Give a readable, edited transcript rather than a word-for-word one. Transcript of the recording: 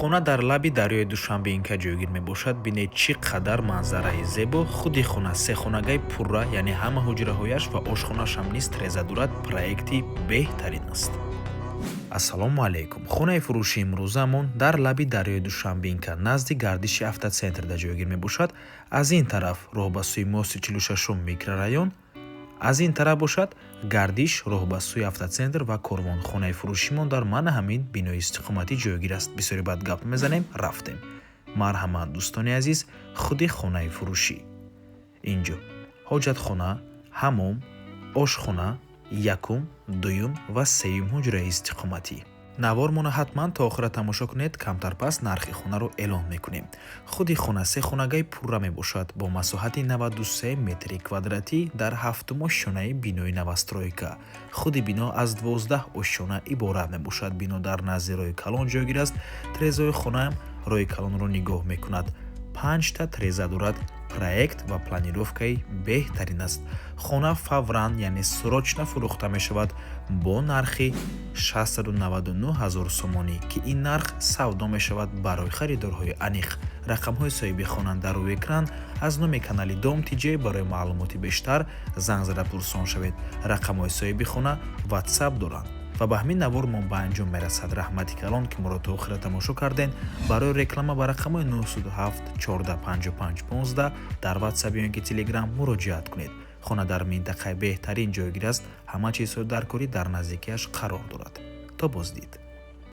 Хона дар лаби дарёи Душанбинка ҷойгир мебошад. Бинед, чӣ қадар манзараи зебо. Худи хона сехонагаи пурра, яъне ҳама ҳуҷраҳояш ва ошхонаашам низ треза дорад. Проекти беҳтарин аст. Ассалому алайкум! Хонаи фурӯши имрӯзамон дар лаби дарёи Душанбинка, назди гардиши автоцентрда ҷойгир мебошад. Аз ин тараф роҳ ба сӯи мости 46-ум микрорайон, аз ин тараф бошад гардиш, роҳ ба сӯи автоцентр ва Корвон. Хонаи фурӯшимон дар мана ҳамин бинои истиқоматӣ ҷойгир аст. Бисёре баъд гап мезанем, рафтем. Марҳамат, дӯстони азиз, худи хонаи фурӯшӣ. Инҷо ҳоҷатхона, ҳамом, ошхона, якум, дуюм ва сеюм ҳуҷраи истиқоматӣ. Навормона ҳатман то охира тамошо кунед. Камтар пас нархи хонаро эълон мекунем. Худи хона сехонагаи пурра мебошад бо масоҳати 93 метри квадратӣ дар ҳафтум ошёнаи бинои новостройка. Худи бино аз 12 ошёна иборат мебошад. Бино дар назди роҳи калон ҷойгир аст. Трезаҳои хонаам роҳи калонро нигоҳ мекунад. Панҷта треза дорад. Проект ва планировкаи беҳтарин аст. Хона фавран, яъне срочно фурӯхта мешавад бо нархи 699 ҳазор сомонӣ, ки ин нарх савдо мешавад барои харидорҳои аниқ. Рақамҳои соҳиби хона дар рӯи экран. Аз номи канали Дом ТЖ барои маълумоти бештар занг зада пурсон шавед. Рақамҳои соҳиби хона Ватсап доранд. Ва ба ҳамин навормон ба анҷом мерасад. Раҳмати калон, ки моро то охира тамошо кардем. Барои реклама ба рақамҳои 907 14 55 15 дар Ватсап ё ин ки Телеграм муроҷиат кунед. Хона дар минтақаи беҳтарин ҷойгир аст. Ҳама чизҳои даркорӣ дар наздикиаш қарор дорад. То боздид.